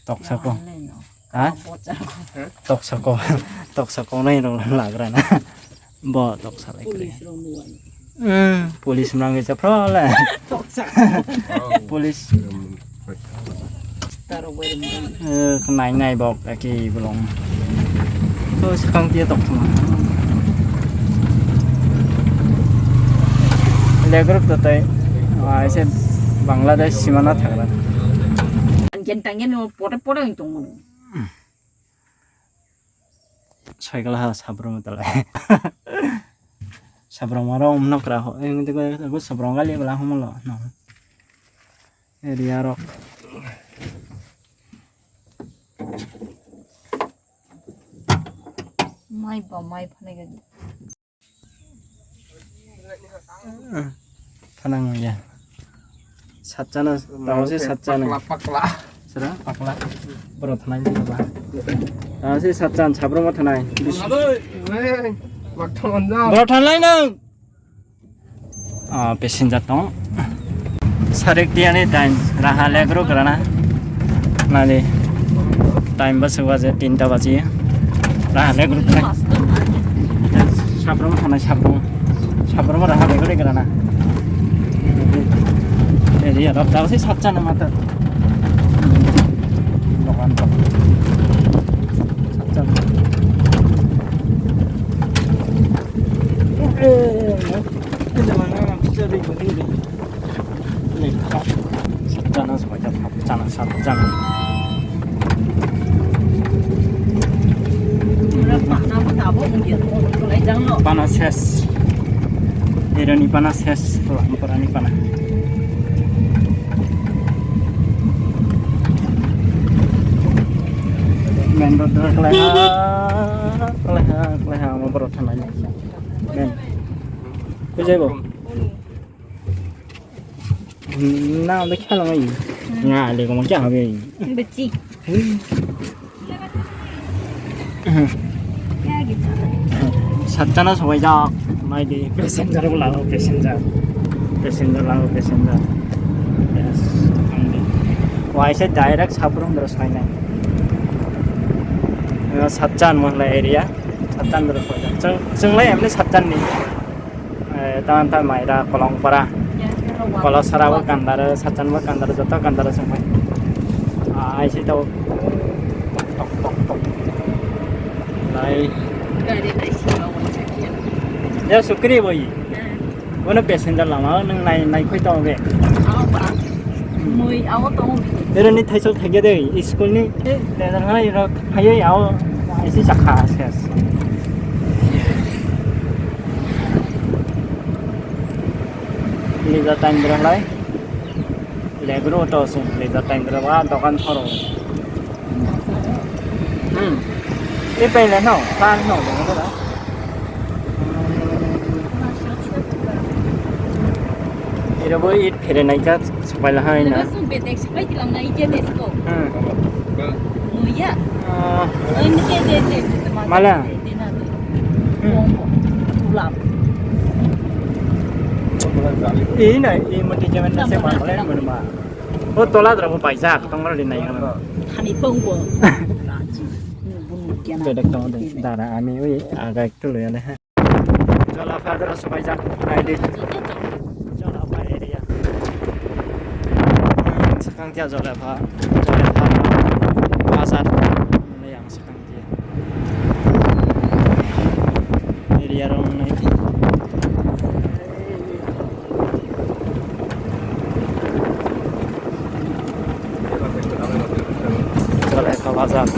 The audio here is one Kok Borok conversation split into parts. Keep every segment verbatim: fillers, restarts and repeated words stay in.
Toksa ko. Ha? Toksa ko. Toksa ko nai rong lagra na. Bo toksa lai kre. Police rong nuwai. Hmm, police rong ge chapra le. Toksa. Police. Taro bai rong. Eh, nai nai bok aki bolong. To sakang tia toksa. Legroup to tai. Ah, ese Bangladesh simana thagra. Angken tanggen no pore pore ang tongo. Soigla ha sabrung talai. Sabrung maro um nokra ho. Eng tiko ko sabrung gali bela humlo. No. Area rok. Mai ba mai phane gadi. Phanang ya. Satchana, tamo se satchana. Pakla, pakla. Sira, pakla. Boro thanai ni ba. Tamo se satchan, sabro mo thanai. Aboi, weh, mak thangan jang. Boro thanai nang. Ah, passenger tong. Sarik tiani time, raha legro karana. Nadi. Time bas waje tinta baji. Raha legro karana. Sabro mo thanai sabro. Sabro mo raha legro karana. Area rok tamo se satchana mata. Dokan rok. Satchana. Satchana soita satchana satchana. Pana ses. Irani pana ses. Lamporani pana. Main road ro kelai ha, kelai ha, kelai ha, omo borok thanai. Men. Kujai bo. Na, omo khe nang ai. Nga le ko mo kya hobe. Beci. Satchana sobaijak, naidi passenger bo lago, passenger, passenger lago, passenger. Yes, ang di. Waisa direct Sabrung doro soinai. Satchan mohla area, Satchan doro soinai. Chwng, chwng lai emni Satchan ni. Eh, tan tan maira kolong para. Kolasara bo kandaro, Satchan bo kandaro, joto kandaro songpai. Ah, aisi tau. Tok, tok, tok. Lai. Gari nai si ro wala sakya. Ya sukri boi. Bono passenger lama nang nai, nai khoi tong be. Aw ba. Mui aw tong. Ero ni thaisok thagya de school ni. Eh, le nang nai ro thayai aw. Aisi sakha ses. Leisure time berang lai. Legro to sung leisure time berang ba dokan soro. Hmm. Ini pengen no, kan no, no, no. Iro bo it phere nai ka. Sapai la hai na. Nang sung betek sapai tilang na ije desko. Hmm. Muya. Ah. Ini ke de de. Mala. De na de. Hmm. Tulap. Ini na, ini mesti jaman na se mala mana ma. O tola dra bo paisa, tong mara di nai. Hani pong bo. Bedek tong de. Dara ami ui aga ek tu lo ya le. Jolapha dara sobaijak, naidi. Jolapha area. Sakang tia Jolapha, Jolapha bazar. Nai ang sakang tia. Area rong naidi. Jolapha bazar.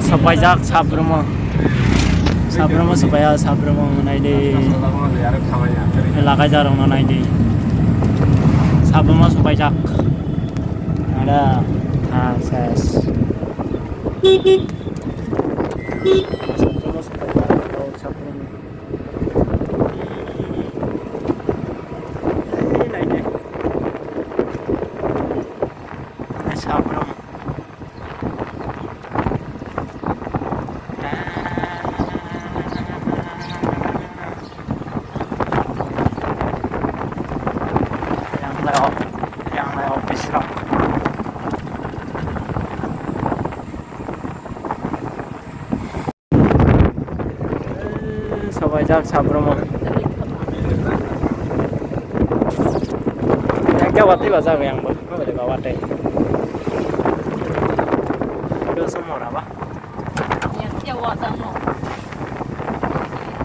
Sopaijak Sabromo. Sabromo sopaijak, Sabromo naidi. Lagai jarong no naidi. Sabromo sopaijak. Ada, ah, ses. Sabromo sopaijak, oh, Sabromo. Ini naidi. Sabromo. Yang lai, yang lai office rok. Jak sabromo. Ekta watwi ba jak yang bo. Ba de ba watwi. Yo somora ba. Yang dia wajang no.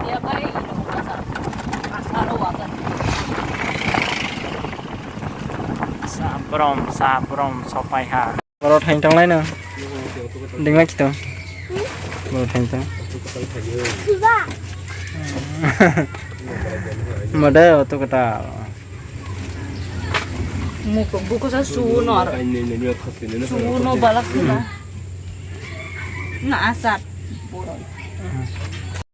Dia bai ino wajang. Asaro wajang. Sabrom, sabrom, sopai ha. Borok thain tong lai no. Ding lai kito. Borok thain tong. Mode oto kata. Mukuk buku sa suno ar. Suno balak na. Na asat. Borok.